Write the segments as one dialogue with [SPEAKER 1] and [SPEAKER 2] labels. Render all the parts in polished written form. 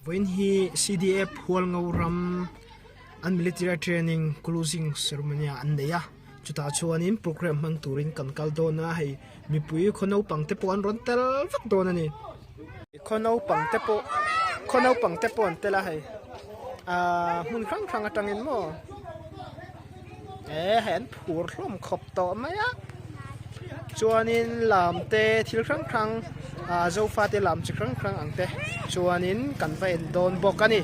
[SPEAKER 1] Vawiin hi CDF Hualngo ram an military training closing ceremony ah an nei a chutah chuanin programme hmang turin kan kal dawn a hei mipui khaw naupang te pawh an rawn tel vek dawn a ni khaw naupang te pawh khaw naupang te pawh an tel a hei ahh hmun hrang hrang atangin maw eh hei an phur hlawm khawp tawh mai a chuanin lam te thil hrang hrang ah zofa te lam chi hrang hrang ang te chuanin kan va en dawn bawk a ni.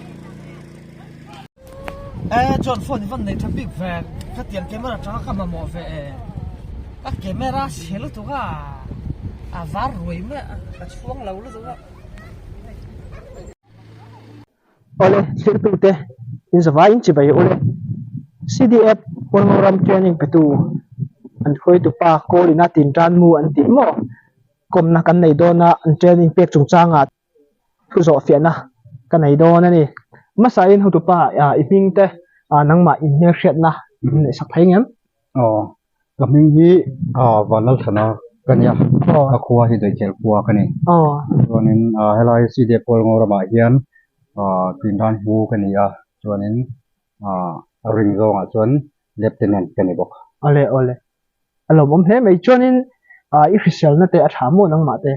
[SPEAKER 2] E chuan phone i van nei tha bik ve khatiang camera tanga ka mamawh ve e ka camera chhe lutuk a a var ruai mai a ka chhuang lo lutuk a.
[SPEAKER 1] Awle thirtute in zavaiin chibai ule CDF Hualngo ram training petu an hruaitu pa Kawlina tin tan mu an tih maw kawmna kan nei dawn a an training pek chungchangah thu zawh fiahna ka nei dawn a ni. Hmasain hotupa i hming te nangmah in hmelhriatna in neih sak thei ngem?
[SPEAKER 3] Aw, ka hming hi Vanlalthana ka nia, ka khua hi Daikhel khua ka ni. Chuanin helai CDF Hualngo ramah hian Tuinran hu ka ni a, chuanin a ring zawngah chuan Lieutenant ka ni bawk.
[SPEAKER 1] Awle awle, a lawmawm hle mai. Chuanin i hriselna te a tha maw nangmah te?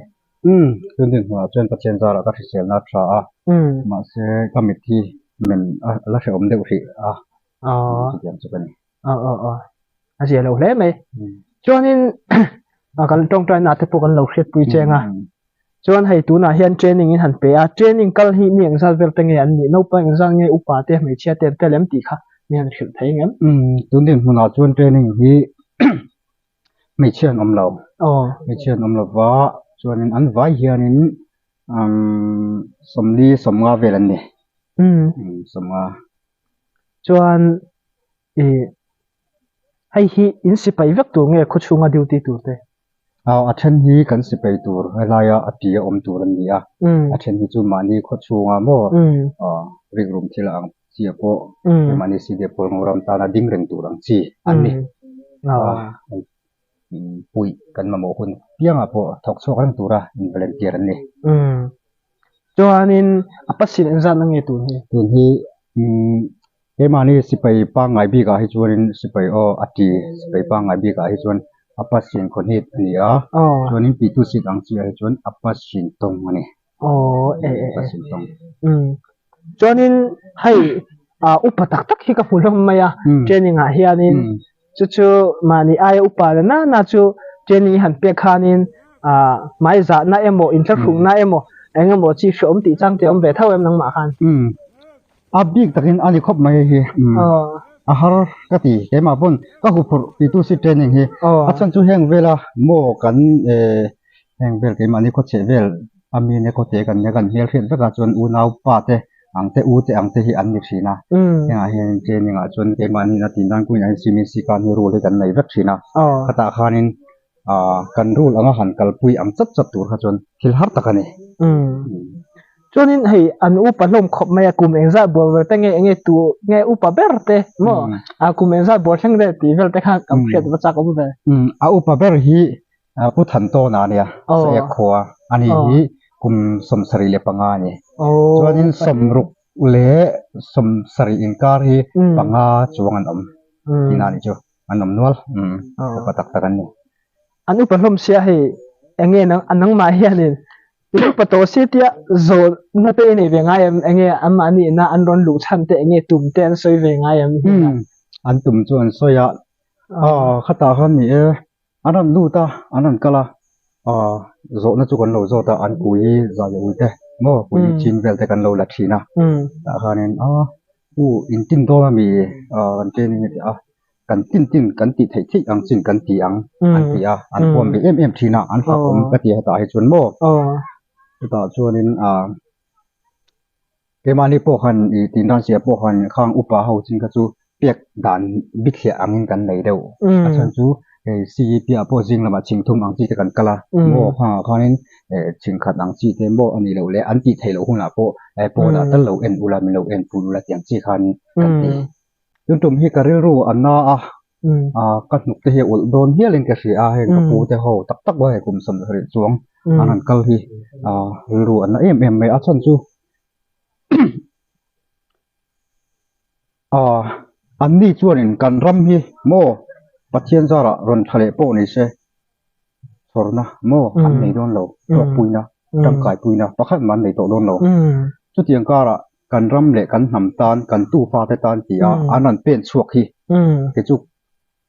[SPEAKER 3] Umm, tun dinhmunah chuan Pathian zarah ka hriselna a tha a, mahse ka mit hi men a la hrehawm deuh hrih a, chutiang chu ka ni.
[SPEAKER 1] Aw aw aw, a zia lo hle mai. Chuanin kan tawngtaina te pawh kan lo hriatpui cheng a, chuan hei tunah hian training in han pe a, training kal hi mi engzat vel te nge an nih, naupang engzat nge upa te hmeichhia te an tel em tih kha mi han hrilh thei ngem?
[SPEAKER 3] Umm, tun dinhmunah chuan training hi hmeichhia an awm lo, hmeichhia an awm lo va, chuanin an vai hianin umm sawmli sawmnga vel an ni, umm sawmnga.
[SPEAKER 1] Chuan ih hei hi in sipai vek tur nge khaw chhunga duty tur te?
[SPEAKER 3] Aw a then hi kan sipai tur helaia a tia awm tur an ni a, a then hi chu mahni khaw chhunga maw rikrum thil ang chi ah pawh mahni CDF pawl ngo ram tana ding reng tur ang chi an ni. Puih kan mamawh hun piangah pawh thawk chhuak reng tura in volunteer an ni.
[SPEAKER 1] Chuanin a pasin engzat na nge tun hi?
[SPEAKER 3] Tun hi keimahni sipai pangngai bikah hi chuanin sipai aw a ti sipai pangngai bikah hi chuan a pasin khawhnit a ni a, chuanin pitu seat ang chiah hi chuan a pasin tawng a ni.
[SPEAKER 1] Aw e e e. Chuanin hei upa tak tak hi ka hmu hlawm mai a training ah hianin chu chu mahni aia upa la na na chu training i han pek khanin hmai zahna emaw inthlahrungna emaw eng emaw chi hreawm tih chang te awm ve tho em nangmah khan.
[SPEAKER 3] A bik takin a ni khawp mai hei hi. A har ka ti keimah pawn ka huphurh pitu seat training hi a chhan chu heng vela maw kan Heng vel keimahni khawchheh vel a mine khawte kan nia kan hmelhriat vekah chuan unau pa te ang te u te ang te hi an ni thin a. Hengah hian training ah chuan keimahni a tin dan kuinah hian cement sikan hi rule hi kan nei vek thin a. Khatah khanin ah kan rule anga han kalpui ang chat chat tur kha chuan thil har tak a ni.
[SPEAKER 1] Chuanin hei an upa hlawm khawp mai a, kum engzat bawr ber te nge enge tu nge upa ber te maw a kum engzat bawr thleng vel tih vel te kha kan hriat va chak awm ve.
[SPEAKER 3] A upa ber hi Pu Thantawna a nia, Saek khua a ni hi kum 75 a ni. Chuanin 60 leh 70 inkar hi panga chuang an awm tihna a nih chu, an awm nual, upa tak tak an ni.
[SPEAKER 1] An upa hlawm sia hei enge nangmah hianin i upa tawh si tia zawhna te i nei ve ngai em? Enge anmahni ina an rawn luh chhan te enge tum te an sawi ve ngai em?
[SPEAKER 3] An tum chu an sawi a, khatah khan ni e. An rawn lut a, an rawn kal a, aw zawhna chu kan lo zawt a, an kui zai ui te maw kui chin vel te kan lo la thin a, tah khanin a u in tin dawn ami kan training a ti a, kan tin tin kan tih theih theih ang chin kan ti ang an ti a, an huam ve em em thin a, an fak awm ka ti a hetah hi chuan maw chutah chuanin ah. Keimahni pawh khan ih tih dan sia pawh khan khang upa ho chin kha chu pek dan bithliah angin kan nei deuh. A chhan chu hei CEP ah pawh zing lamah chhingthum ang chi te kan kal a, maw khangah khanin eh chhingkhat ang chi te maw a nih loh leh an tih theih loh hunah pawh eh pawnah tal lo en ula min lo en pui ula tih ang chi khan kan ti. Tun tum hi ka rilru a na a, ka hnuk te hi a ulh dawn hialin ka hria a, heng ka pu te ho tak tak hei kum 70 chuang an han kal hi rilru a na em em mai a, a chhan chu. Aaa anni chuanin kan ram hi maw Pathian zarah rawn tha leh pawh ni se chhawrna maw an nei dawn lo, hlawkpuina, tangkaipuina pakhat mah an nei tawh dawn lo. Chutiang karah kan ram leh kan hnam tan, kan tufate tan tia an rawn pen chhuak hi kei chu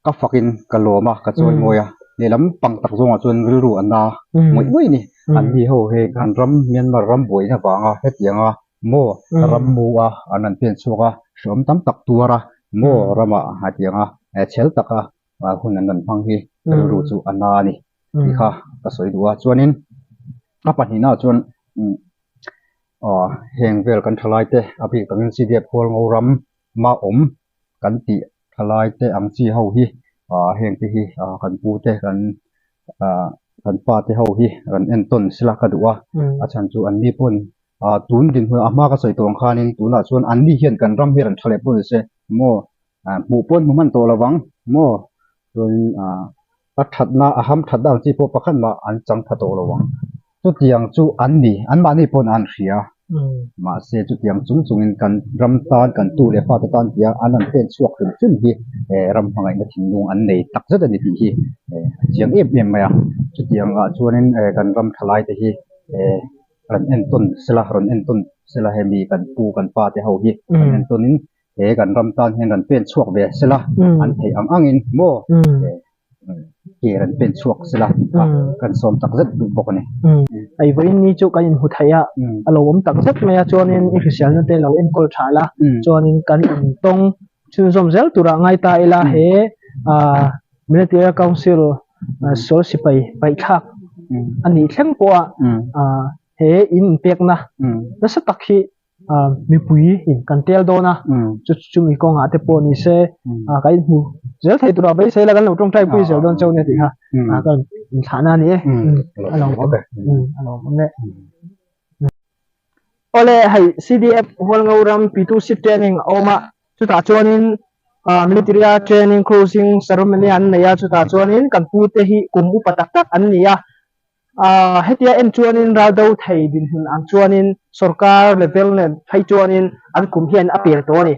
[SPEAKER 3] ka fakin ka lawm a, ka chawi mawi a, lehlam pang tak zawngah chuan rilru a na ngawih ngawih a ni. Anni ho hei kan ram Myanmar ram buaina vanga hetianga maw ram mu a an rawn pen chhuak a, hreawm tam tak tuar a maw ramah hetianga chhel taka hun an rawn hmang hi rilru chu a na a ni tih kha ka sawi duh a. Chuanin a pahnihnaah chuan heng vel kan thalaite a bik takin CDF Hualngo ram mah awm kan tih thalai te ang chi ho hi ah heng te hi ah kan pu te kan ah kan pa te ho hi rawn entawn sela ka duh a a chhan chu an ni pawn ah tun dinhmun a hma ka sawi tawh ang khanin tunah chuan an ni hian kan ram hi rawn tha leh pawh ni se maw ah hmuh pawn hmu hman tawh lo vang maw chuanin ah a thatna a ham thatna ang chi pawh pakhat mah an chang tha tawh lo ang. Chutiang chu an ni, anmahni pawn an hria. Mahse chutiang chung chungin kan ram tan, kan tu leh fate tan tia an rawn pen chhuak hrim hrim hi ram hmangaihna thinlung an nei tak zet a ni tih hi a chiang em em mai a. Chutiangah chuanin kan ram thalaite hi rawn entawn sela, rawn entawn sela hemi kan pu kan pa te ho hi rawn entawnin he kan ram tan hian rawn pen chhuak ve sela, an theih ang angin maw ke rawn pen chhuak sela a kan sawm tak zet duh bawk a ni.
[SPEAKER 1] Hei vawiin ni chu kan inhmu thei a, a lo awm tak zet mai a, chuanin i hriselna te lo enkawl tha la, chuanin kan intawng chhunzawm zel turah ngai ta ila he Military Council sual sipai paihthlak a nih thleng pawha he in inpekna nasa tak hi mipui in kan tel dawn a chu chumi kawngah te pawh ni se kan inhmu zel thei turah beisei la kan lo tawngtai pui zel dawn chauh nia tih kha ka inthlahna a ni e a lo awm a lo awm e awle hei C_D_F Hualngo ram P2C training a awm a chutah chuanin military a training closing ceremony an nei a chutah chuanin kan pute hi kum upa tak tak an ni a. Aaa hetia en chuanin ral do thei dinhmun ang chuanin sorkar level nen phei chuanin an kum hian a pel tawh a ni.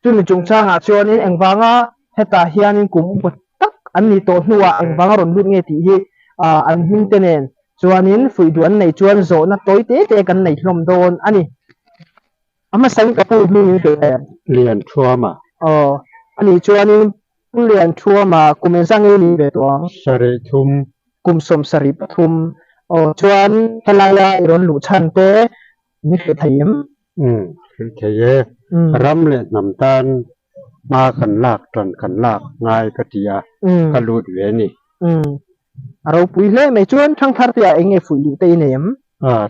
[SPEAKER 1] Chumi chungchangah chuanin engvanga hetah hianin kum upa tak an nih tawh hnuah engvanga rawn lut nge tih hi aaa an hming te nen chuanin fuih duh an neih chuan zawhna tawi te te kan nei hlawm dawn a ni. A hmasa in ka pu hming in hrilh em?
[SPEAKER 4] Lianthuama.
[SPEAKER 1] Aw, anih chuanin Pu Lianthuama kum engzah nge i nih ve tawh ang?
[SPEAKER 4] Sarih thum.
[SPEAKER 1] Kum 73 pathum. Aw, chuan helaia i rawn luh chhan te min hrilh thei em?
[SPEAKER 4] Umm, hrilh thei e. Ram leh hnam tan hma kan lak tan kan lak ngai ka ti a, ka lut ve a ni.
[SPEAKER 1] Umm, a ropui hle mai. Chuan thangthar te ah eng nge fuih duh te i nei em?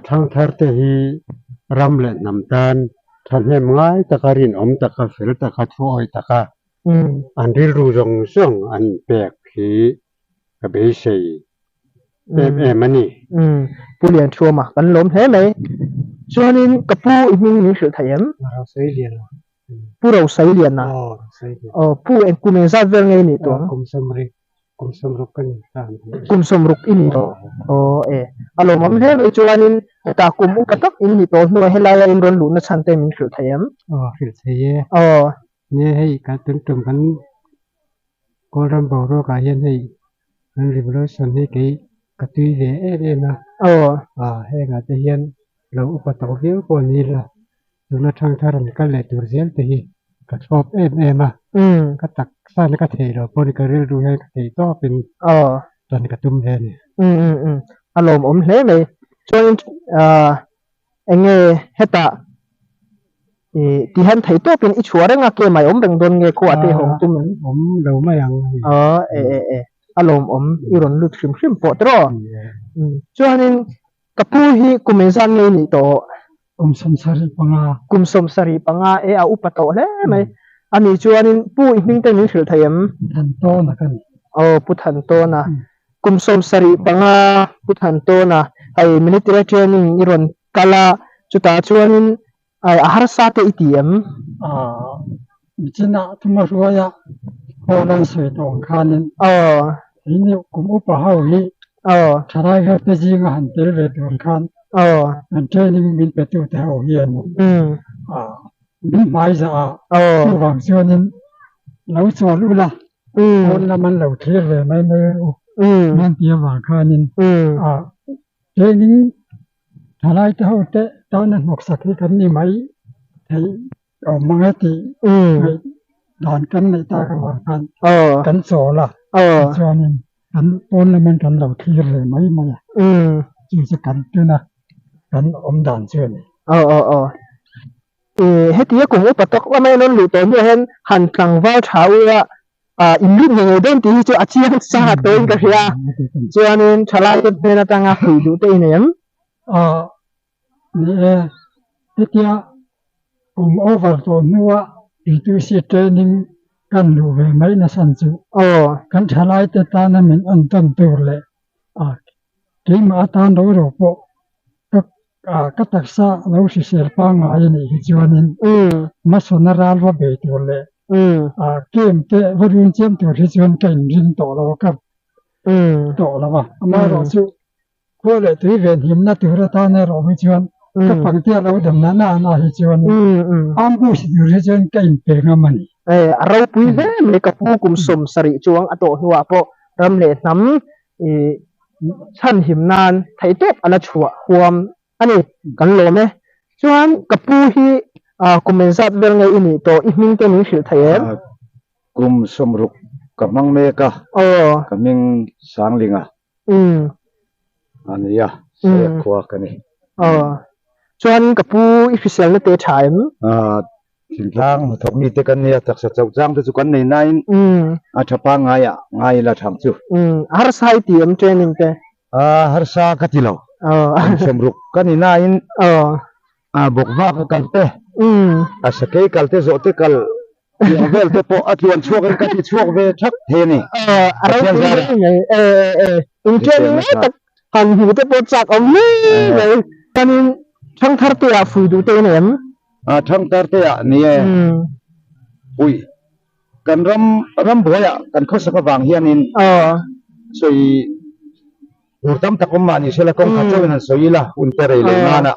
[SPEAKER 4] Thangthar te hi ram leh hnam tan thahnem ngai taka rinawm taka fel taka thuawi taka an rilru zawng zawng an pek hi ka beisei em em a ni.
[SPEAKER 1] Pu Lianthuama kan lawm hle mai. Chuanin ka pu i hming min hrilh thei em?
[SPEAKER 5] Rosailiana.
[SPEAKER 1] Pu Rosailiana. Aw Pu eng kum engzat vel nge i nih tawh ang?
[SPEAKER 5] Kum sawmruk Kum sawmruk ka ni ta.
[SPEAKER 1] Kum sawmruk i ni tawh. Aw e. A lawmawm hle mai chuanin hetah kum upa tak in ni tawh hnuah helaia in rawn luhna chhan te min hrilh thei em?
[SPEAKER 5] Aw hrilh thei e.
[SPEAKER 1] Aw.
[SPEAKER 5] Nia hei kan tun tum kan Kawlram boruak ah hian hei kan revolution hi kei ka tui ve em em a.
[SPEAKER 1] Aw.
[SPEAKER 5] Ah hengah te hian lo upa tawh viau pawh ni ila tuna thangthar an kal leh tur zel te hi ka thlawp em em a ka taksa na ka thei lo pawh ka rilru hian ka thei tawp in tan ka tum ve a ni.
[SPEAKER 1] A lawmawm hle mai chuan eng nge hetah ti hian thei tawp in i chhuah reng a ke mai awm reng dawn nge khuah te i hawng tum em?
[SPEAKER 5] Awm lo mai ang.
[SPEAKER 1] Aw e e e a lawmawm i rawn lut hrim hrim pawh tiraw chuanin Ka pu hi kum engzat nge i nih tawh?
[SPEAKER 5] Kum 75.
[SPEAKER 1] Kum 75 e, a upa tawh hle mai. Ani chuanin Pu i hming te min hrilh thei em?
[SPEAKER 5] Thantawna ka ni.
[SPEAKER 1] Aw, Pu Thantawna. Kum 75 Pu Thantawna, hei military training i rawn kal a, chutah chuanin a harsa te i ti em?
[SPEAKER 5] Aw, michina thuma hruaia hawn an sawi tawh ang khanin.
[SPEAKER 1] Aw.
[SPEAKER 5] Keini kum upa ho hi
[SPEAKER 1] Aw.
[SPEAKER 5] thalai ho te zinga han tel ve tur khan
[SPEAKER 1] Aw.
[SPEAKER 5] an training min pe tu te ho hian
[SPEAKER 1] Umm.
[SPEAKER 5] Aw. Min hmai zah a, chuvang chuanin lo chawl ula, pawn lam an lo thlir ve mai mai u nan tih avang khanin training thalai te ho te tana hnawksak hi kan ni mai theih awm mang e tih ngaih dan kan neih tak avang khan kan chawl a, tichuanin kan pawn lam an kan lo thlir ve mai mai a, chu chu kan tuna kan awm dan chu a ni.
[SPEAKER 1] Aw aw aw. Hetia kum upa tawk lama en rawn luh tawh hnuah hian han tlangval tha ula in lut ngei ngei dawn tih hi chu a chiang sa tawhin ka hria a. Chuanin thalaite hnen atanga fuih duh te i nei em?
[SPEAKER 5] Aw ni e, hetia kum over tawh hnua PTC training kan luh ve mai nasan chu kan thalaite tana min en tawn tur leh keimah atan ro ro pawh ka ka taksa lo hrisel pangngai a nih hi chuanin hmasawn a ral va bei tur leh game te va run chiam tur hi chuan ka inring tawh lo a, ka tawh lo a. Amaherawhchu khua leh tui venhimna tur atan erawh hi chuan ka pangte a lo dam nana ana hi chuan ambush tur hi chuan ka inpe ngam a ni.
[SPEAKER 1] A ropui hle mai ka pu kum 70 chuang a tawh hnuah pawh ram leh hnam chhanhim nan theihtawp a la chhuah huam a ni. Kan lawm e. Chuan ka pu hi kum engzat vel nge i nih tawh i hming te min hrilh thei em?
[SPEAKER 6] Kum 60 ka hmang mek a, ka hming Sanglinga. A nia, Saia khua ka ni.
[SPEAKER 1] Aw. Chuan ka pu i hriselna te tha em?
[SPEAKER 6] Thingtlang hnathawk mite kan nia, taksa chauh chang te chu kan nei nain a tha pangngai ah ngai ila thang chu.
[SPEAKER 1] A harsa i ti em training te?
[SPEAKER 6] Harsa ka ti lo. Kum 60 ka ni nain bawk vak a kal te, a sakei kal te zawh te kal tiang vel te pawh a tluan chhuak in ka ti chhuak ve thak thei a ni.
[SPEAKER 1] A ropui hle mai. In training lai tak han hmu te pawh chak awm hle mai. Chuanin thangthar te ah fui duh te in em?
[SPEAKER 6] Thangthar te ah ni e. Pui kan ram ram buai ah kan khawsak avang hianin sawi Tur tam tak awm mah ni sela kawng khat chauhin han sawi ila hun te rei loh nana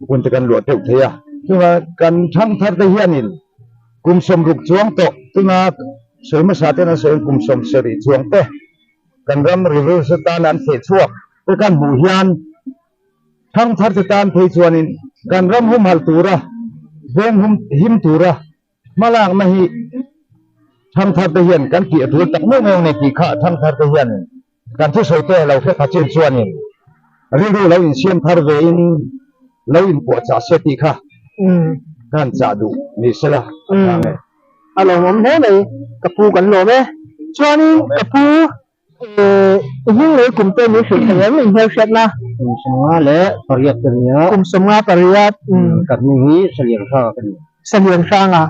[SPEAKER 6] hun te kan luah teuh thei a. Chunga kan thangthar te hianin kum 60 chuang tawh tuna sawi hmasa ten an sawi kum 70 chuang te kan ram revolution tana an feh chhuak te kan hmuh hian thangthar te tan phei chuanin kan ram humhal tura veng hum him tura Hmalakna hi thangthar te hian kan tih a tul tak meuh meuh a ni tih kha thangthar te hian kan thusawi te lo hre kha chin chuanin rilru lo insiam thar vein lo inpuahchah se tih kha ka han chah duh ni sela a chang e.
[SPEAKER 1] A lawmawm hle mai, ka pu kan lawm e. Chuanin ka pu I hming lei kum te min hrilh thei em? In hmelhriatna?
[SPEAKER 7] Kum 58 ka nia.
[SPEAKER 1] Kum 58.
[SPEAKER 7] Ka hming hi Salian Hranga ka ni.
[SPEAKER 1] Salian Hranga.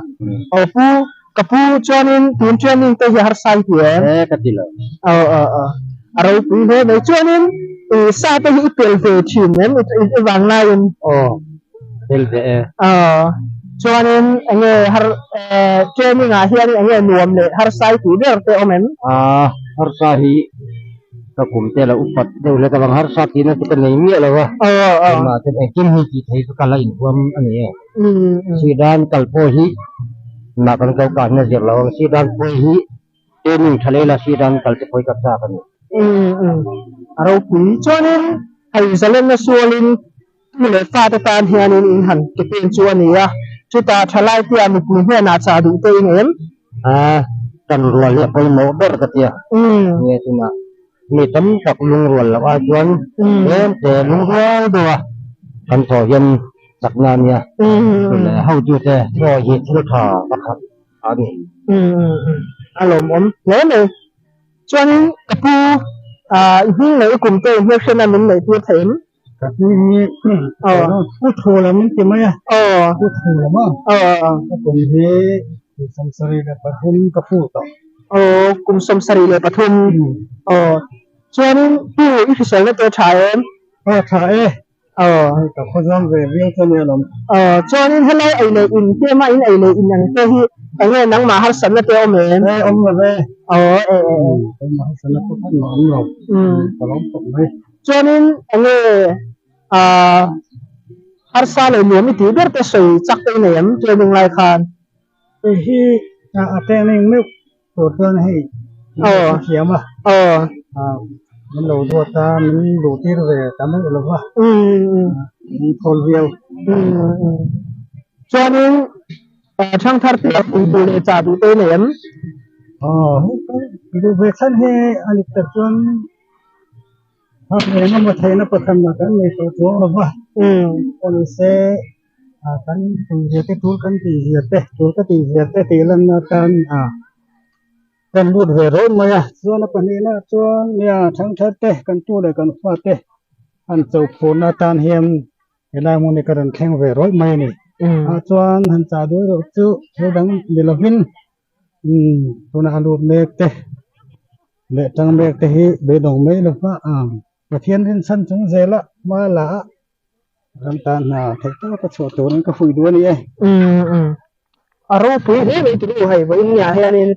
[SPEAKER 1] Aw pu, ka pu chuanin tun training te hi harsa i ti em?
[SPEAKER 7] E, ka ti lo.
[SPEAKER 1] Aw aw aw. A ropui hle mai. Chuanin i sa te hi i pel ve thin em? I vanglaiin?
[SPEAKER 7] Aw, pel ve e.
[SPEAKER 1] Aw. Chuanin enge har training ah hian enge nuam leh harsa i tih ber te awm em?
[SPEAKER 7] Aa, harsa hi ka kum te la upat deuh hlek avang harsa tihna chu ka nei miah lo a. Keimah chuan engkim hi tih theih chu ka la inhuam a ni e. Sidan kal pawh hi mah kan ko kahna zir lo ang, sidan pawh hi training tha leh la sidan kal te pawh hi ka chak a ni.
[SPEAKER 1] A ropui. Chuanin hei zalenna sualin Tu leh fate tan hianin in han ke pen chu a ni a, chutah thalai tia mipui hnenah chah duh te in em?
[SPEAKER 7] A, kan rual hi a pawimawh ber ka tia. Nge tunah mi tam tak lungrual loh ah chuan tlem te lungrual deuh a kan thawh hian chakna a nia. Chu leh hotute thawh hi thil tha pakhat a ni.
[SPEAKER 1] A lawmawm hle mai. Chuanin ka pu, i hming leh i kum te i hmelhriatna min neih tir theih em?
[SPEAKER 5] Ka pu hi pu thu lam an ti mai a, pu thu lam a, ka kum hi kum 73 ka pu tawh.
[SPEAKER 1] Aw, kum 73. Aw, chuanin pu i hriselna te tha em?
[SPEAKER 5] Aw, tha e. Aw, ka khawzam ve viau chu ania lawm.
[SPEAKER 1] Aw, chuanin helai ei leh in tlema in ei leh in ang te hi enge nangmah harsatna te awm em?
[SPEAKER 5] E, awm lo ve.
[SPEAKER 1] Aw, e, e, e.
[SPEAKER 5] Keimah harsatna pawh khan awm lo. Ka lawm khawp mai.
[SPEAKER 1] Chuanin enge ah Harsa leh nuam i tih ber te sawi chak te i nei em training lai khan?
[SPEAKER 5] Hei hi a training meuh tur chuan hei min thiam a, min lo duat a, min luh tir ve ta meuh lo va, min thawl viau.
[SPEAKER 1] Chuanin Thangthar te pui tur leh chah duh te i nei em?
[SPEAKER 5] Aw, hei duh ve chhan hi a ni tak chuan Eng emaw theihna pakhatna kan nei tawh chuang lo va, aw ni se kan tih zia te tul kan tih zia te, tul ka tih zia te tih lanna atan kan lut ve rawih mai a. Chuan a pahnihna chuan nia thangthar te kan tu leh kan fa te han cho phurna atan hian helai hmun hi ka rawn thleng ve rawih mai a ni. Ah chuan han chah duai rawh chu thil dang ni lovin tuna a lut mek te leh tang mek te hi beidawng mai lo va Pathian rinchhan chung zela hma la a ram tan hna theih tawk a chhuah turin ka fuih duh a ni e.
[SPEAKER 1] A ropui hle mai tih nu hei vawiin nia hianin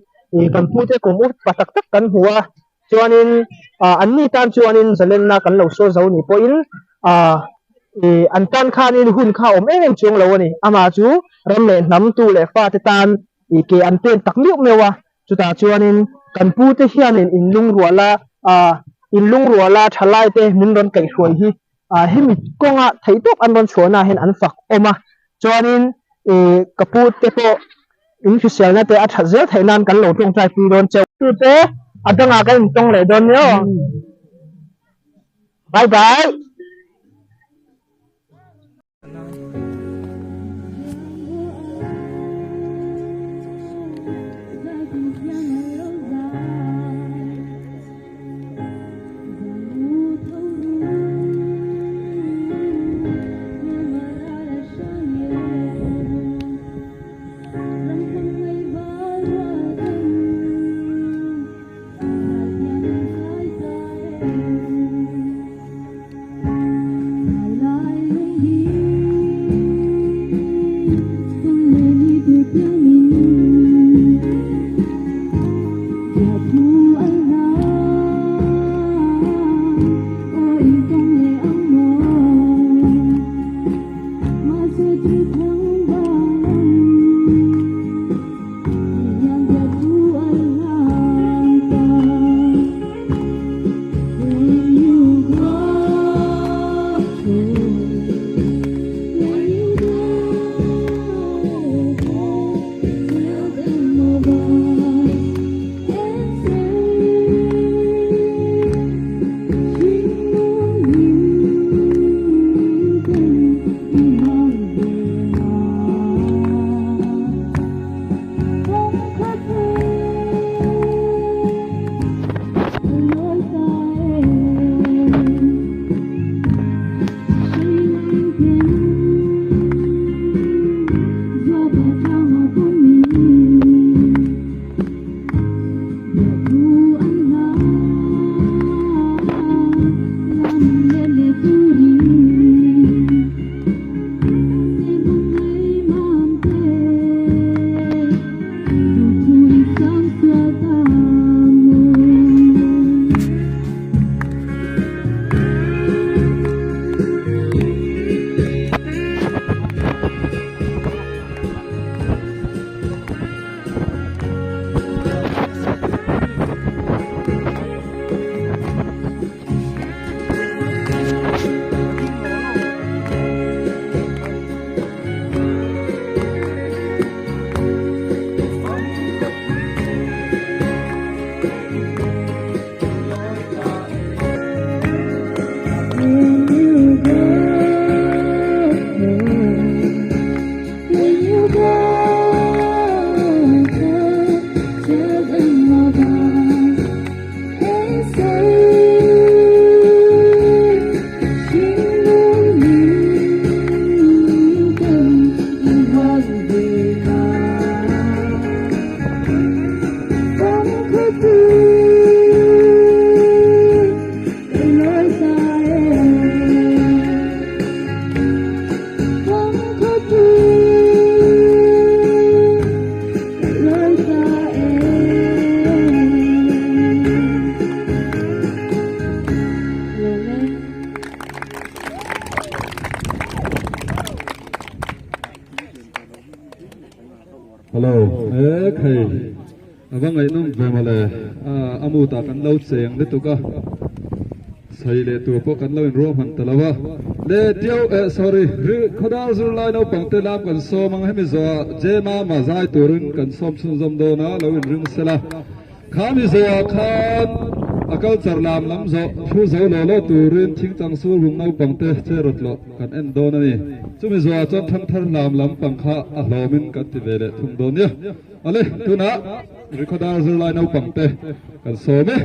[SPEAKER 1] kan pute kum upa tak tak kan hmu a chuanin anni tan chuanin zalenna kan lo sawi zo ni pawhin an tan khanin hun kha a awm em em chuang lo a ni. Amah chu ram leh hnam tu leh fate tan i ke an pen tak miuh meuh a, chutah chuanin kan pu te hianin in lungruala ah in lungruala thalai te min rawn kaihhruai hi ah hemi kawnga theih tawp an rawn chhuahna ah hian an fak awm a, chuanin ih ka pu te pawh in hriselna te a that zel theih nan kan lo tawngtai pui dawn chauh. Chu te a dangah kan intawng leh dawn nia aw. Bye bye.
[SPEAKER 8] Hello, e khei a va ngaihnawm ve mawle, a mood ah kan lo cheng lutuk a, sawi leh tur pawh kan lo inruahman ta lo a, le Tiau eh sorry ri khawdar zirlai naupang te lam kan sawm ang hemi zawhah Jema ma zai turin kan sawm chhunzawm dawn a, lo inring sela. Kha mi zawhah khan a culture lam lam zawh thu zo law law turin thingchang sur hung naupang te che rawt lawh kan en dawn a ni. Chumi zawhah chuan thangthar hlam lam pang kha a hlawmin kan ti ve leh thung dawn nia. Awle, tunah Rikhodar zirlai naupang te kan sawm e.